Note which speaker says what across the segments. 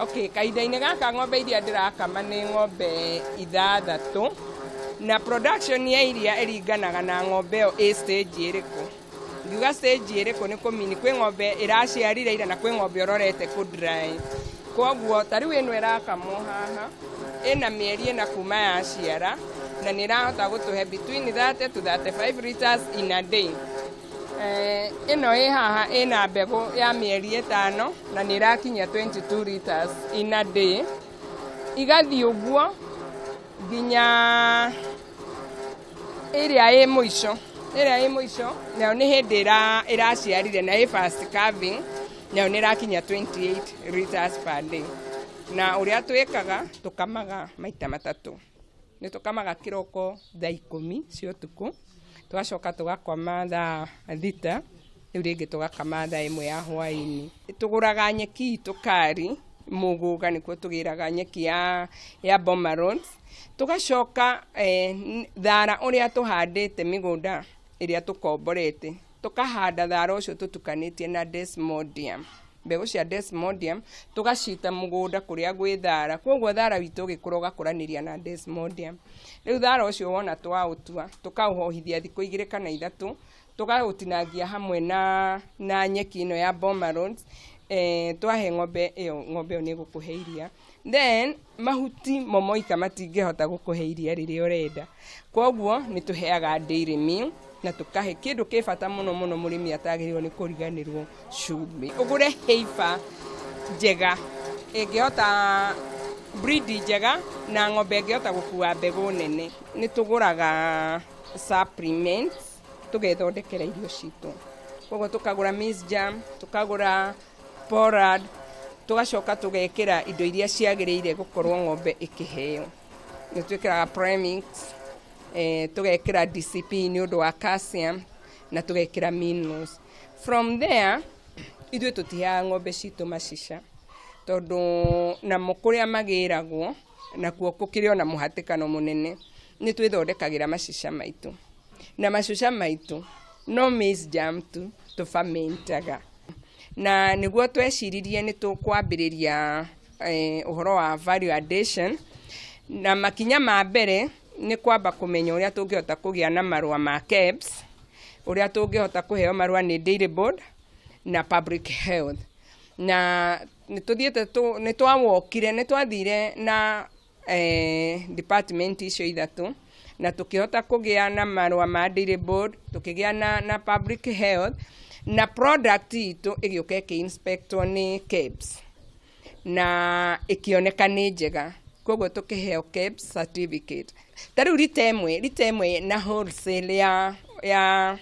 Speaker 1: Okay, kahinda-inĩ gaka ng'ombe iria ndĩrakama nĩ ng'ombe 6, na production ya iria ĩringanaga na ng'ombe ĩyo ĩ stage ĩrĩkũ. Ngiuga stage ĩrĩkũ, nĩ kũmini kwĩ ng'ombe ĩraciarire ira na kwĩ ng'ombe ũrorete kũ dry. Koguo ta rĩu ĩno ĩrakamwo haha ĩna mĩeri 4 kuma yaciara, na nĩ ĩrahota gũtũhe between 30 to 35 liters in a day. Ĩno ĩ haha ĩna mbegũ ya mĩeri 5 na nĩ ĩrakinyia 22 liters in a day. Igathiĩ ũguo nginya ĩrĩa ĩ mũico. Ĩrĩa ĩ mũico nayo nĩ hĩndĩ ĩraciarire na ĩ first calving, nayo nĩ ĩrakinyia 28 liters per day. Na ũrĩa twĩkaga, tũkamaga maita 3. Nĩ tũkamaga kĩroko thaa 10 cia ũtukũ, tũgacoka tũgakama thaa 6, rĩu rĩngĩ tũgakama thaa 1 ya hwaĩ-inĩ. Tũgũraga nyeki itũ kari Mũgũga, nĩkuo tũgĩraga nyeki ya Boma Rhodes. Tũgacoka thara ũrĩa tũhandĩte mĩgũnda ĩrĩa tũkomborete, tũkahanda thara ũcio tũtukanĩtie na desmodium, mbegũ cia desmodium, tũgacita mũgũnda kũrĩa gwĩ thara. Koguo thara witũ ũgĩkũra ũgakũranĩria na desmodium. Rĩu thara ũcio wona twaũtua, tũkaũhohithia thikũ 2 kana 3, tũkaũtinangia hamwe na nyeki ĩno ya Boma Rhodes, twahe ng'ombe ĩyo. Ng'ombe ĩyo nĩ ĩgũkũhe iria. Then mahuti mo moika matingĩhota gũkũhe iria rĩrĩa ũrenda, koguo nĩ tũheaga dairy meal na tũkahe kĩndũ kĩ bata mũno mũno mũrĩmi atagĩrĩirwo nĩ kũriganĩrwo, cumbĩ. Ũgũre heifer njega ĩngĩhota, breed njega, na ng'ombe ĩngĩhota gũkua mbegũ nene. Nĩ tũgũraga supplements, tũgethondekera irio citũ. Koguo tũkagũra maize germ, tũkagũra pollard, tũgacoka tũgekĩra indo iria ciagĩrĩire gũkorwo ng'ombe ĩkĩheo. Nĩ twĩkĩraga premix, tũgekĩra DCP nĩ ũndũ wa calcium, na tũgekĩra minerals. From there, ithuĩ tũtiheaga ng'ombe citũ macica, tondũ namo kũrĩa magĩragwo nakuo gũkĩrĩ ona mũhatĩkano mũnene. Nĩ twĩthondekagĩra macica maitũ, na macuca maitũ no maize germ tu tũfermentaga. Na nĩguo tweciririe nĩ tũkwambĩrĩria ũhoro wa value addition, na makinya ma mbere nĩ kwamba kũmenya ũrĩa tũngĩhota kũgĩa na marũa ma KEBS, ũrĩa tũngĩhota kũheo marũa nĩ Dairy Board na Public Health. Na nĩ tũthiĩte, nĩ twawokire, nĩ twathire na department icio ithatũ, na tũkĩhota kũgĩa na marũa ma Dairy Board, tũkĩgĩa na Public Health, na product itũ ĩgĩũka ĩkĩ-inspectwo nĩ KEBS na ĩkĩoneka nĩ njega, koguo tũkĩheo KEBS certificate. Ta rĩu rita ĩmwe, rita 1 na wholesale ya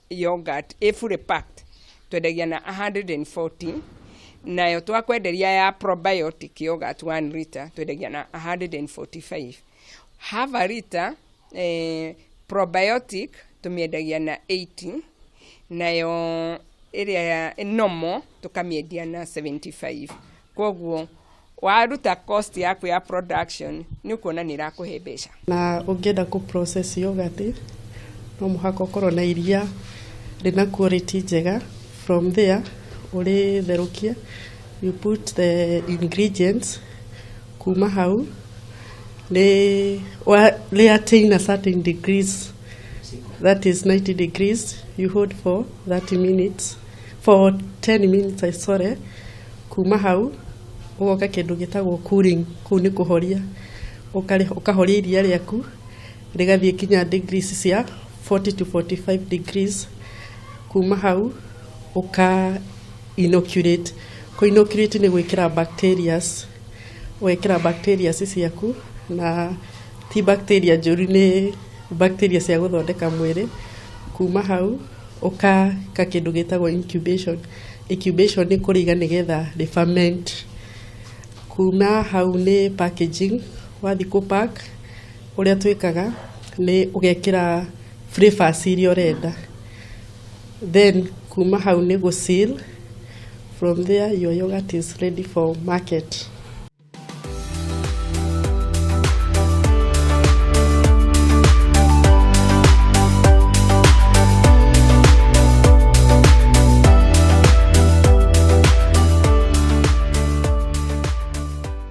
Speaker 1: yogurt ĩ fully packed twendagia na 140, nayo twakwenderia ya probiotic yogurt 1 liter twendagia na 145. Half a liter probiotic tũmĩendagia na 80, nayo ĩrĩa normal tũkamĩendia na 75. Koguo waruta cost yaku ya production, nĩ ũkuona nĩ ĩrakũhe mbeca.
Speaker 2: Na ũngĩenda kũ process yogurt, no mũhaka ũkorwo na iria rĩna quality njega. From there ũrĩtherũkie, you put the ingredients. Kuma hau nĩ rĩ attain a certain degrees, that is 90 degrees, you hold for 30 minutes, for 10 minutes, I sorry. Kuma hau ũgoka kĩndũ gĩtagwo cooling. Kũu nĩ kũhoria. Ũkahoria iria rĩaku rĩgathiĩ kinya degrees cia 40 to 45 degrees. Kuma hau ũka inoculate. Kũ inoculate nĩ gwĩkĩra bacterias. Ũgekĩra bacterias ciaku, na ti bacteria njũru, nĩ bacteria cia gũthondeka mwĩrĩ. Kuma hau ũkaka kĩndũ gĩtagwo incubation. Incubation nĩ kũrĩiga nĩgetha rĩ ferment. Kuma hau nĩ packaging. Wathiĩ kũ pack, ũrĩa twĩkaga nĩ ũgekĩra flavors iria ũrenda. Then kuma hau nĩ gũ seal. From there your yogurt is ready for market.